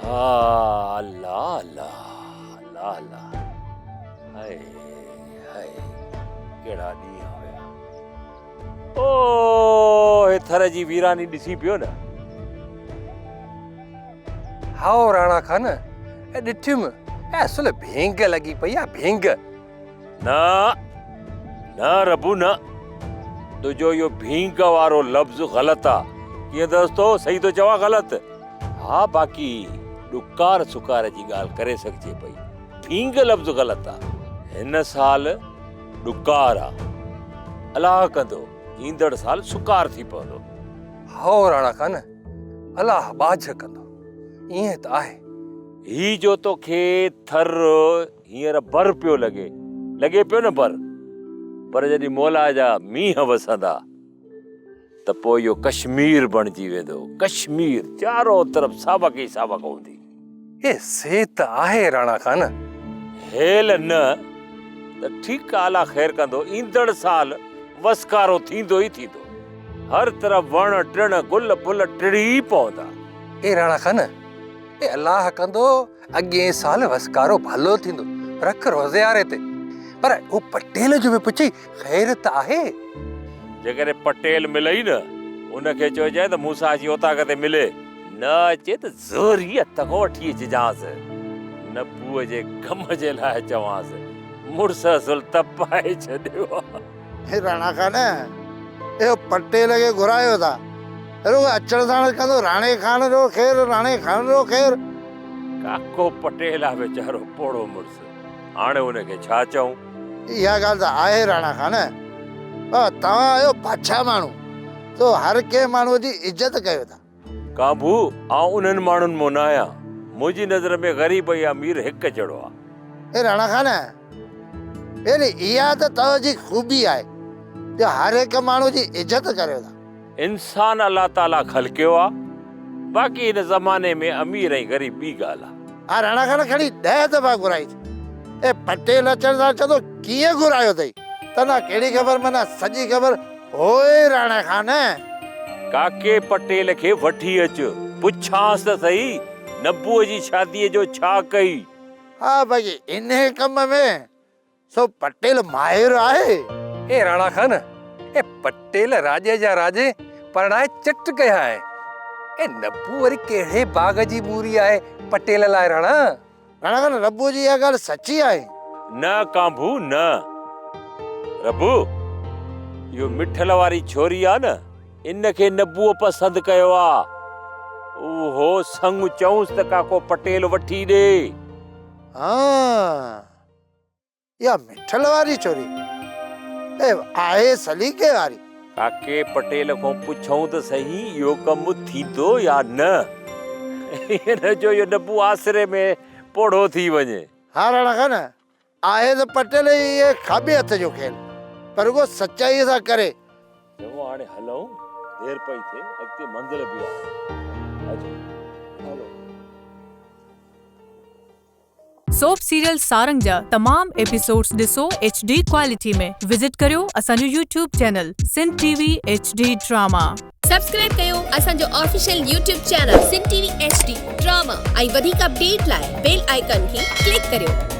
ها الله الله الله الله high high ڪهڙا ڏينهن هيا. او هي ٿر جي ويراني ڏسين پيو نه. هائو راڻا خان ڏٺم اي اصل ڀينگ لڳي پئي آ ڀينگ. نه نه ربو نه تنهنجو اهو ڀينگ وارو لفظ غلط آ. ڪيئن دوستو صحيح ٿو چوان غلط؟ ها باقي ڏڪار سڪار جي ڳالهه ڪري سگهجي پئي. ڀينگ لفظ غلط آ. هن سال ڏڪار آ. الله ڪندو ايندڙ سال سڪار ٿي پوندو. هائو راڻا خان الله ٻاجهه ڪندو. ائين ته آهي. هي جو توکي ٿر هينئر بر پيو لڳي، لڳي پيو نه بر، پر جڏهن مولا جا مينهن وسندا ته پوء اهو ڪشمير بڻجي ويندو، ڪشمير، چارو طرف ساوڪ ئي ساوڪ هوندي. اي سي ته آهي راڻا خان. هيل نه ته ٺيڪ آ الله خير ڪندو، ايندڙ سال وسڪارو ٿيندو ئي ٿيندو، هر طرف وڻ ٽڻ گل ڦل ٽڙي پوندا. اي راڻا خان، اي الله ڪندو اڳئين سال وسڪارو ڀلو ٿيندو، رک روزياري تي. پر هو پٽيل جو به پڇئي خير ته آهي؟ جيڪڏهن پٽيل ملئي نه، ان کي چئجانء ته مون سان اچي اوطاق تي ملي. نه اچي ته زوري هٿ کان وٺي اچجانس. نبوء جي غم جي لاء چوانس، مڙس اصل تپائي ڇڏيو آ. راڻا خان، اهو پٽيل کي گهرايو ٿا. رڳو اچڻ ساڻ ڪندو راڻي خان رو خير، راڻي خان رو خير. ڪاڪو پٽيل آ ويچارو پوڙهو مڙس، هاڻي ان کي ڇا چئون؟ اها ڳالهه ته آهي راڻا خان، بابا توهان آهيو بادشاهه ماڻهو، سو هر ڪنهن ماڻهوء جي عزت ڪيو ٿا. ڪانڀو، آئون انهن ماڻهن مان نه آهيان. منهنجي نظر ۾ غريب ۽ امير هڪ جهڙو آ. اي راڻا خان، ٻيلي اها ته توهان جي خوبي آهي جو هر هڪ ماڻهوء جي عزت ڪريو ٿا. انسان الله تعاليٰ خلقيو آ، باقي هن زماني ۾ امير ۽ غريب ٻي ڳالهه آ. ها راڻا خان کڻي ڏهه دفعا گهرائيس. اي پٽيل اچڻ سان چوندو ڪيئن گهرايو اٿئي؟ تنا ڪهڙي خبر معنيٰ سڄي خبر هوء راڻي خان. ڪاڪي پٽيل کي وٺي اچ، پڇانس ته سهي، نبوء جي شاديء جو ڇا ڪئي؟ ها باقي انهيء ڪم ۾ سو پٽيل ماهر آهي. اي راڻا خان، اي پٽيل راڄي جا راڄي پرڻائي چٽ ڪيا آهن. اي نبو وري ڪهڙي باغ جي ٻوري آهي پٽيل لاء راڻا؟ راڻا خان، ربو جي اها ڳالهه سچي آهي؟ نه ڪانڀو نه. ربو، اهو مٺل واري ڇوري آ نه، ان کي نبوء پسند ڪيو آ. اهو سڱ چئونس ته ڪاڪو پٽيل وٺي ڏي. ها. اها مٺل واري ڇوري اي آهي سليقي واري. ڪاڪي پٽيل کان پڇون ته سهي اهو ڪم ٿيندو يا نه؟ ائين نه جو اهو ڊبو آسري ۾ پوڙهو ٿي وڃي. ها راڻا خان، آهي ته پٽيل ئي اهي کاٻي هٿ جو کيل، پر رڳو سچائيء سان ڪري. چڱو هاڻي هلون، دير پئي ٿئي، اڳتي منزل به آهي. اچو هلو. سوپ سيريل سارنگ جا تمام ايپيسوڊز ڏسو ايڇ ڊي ڪوالٽي ۾ وزٽ ڪريو اسان جو YouTube channel Sindh T V H D drama. Subscribe ڪيو اسان جو official YouTube channel Sindh T V H D drama ۽ وڌيڪ اپڊيٽ لاء بيل آئيڪان کي ڪلڪ ڪريو.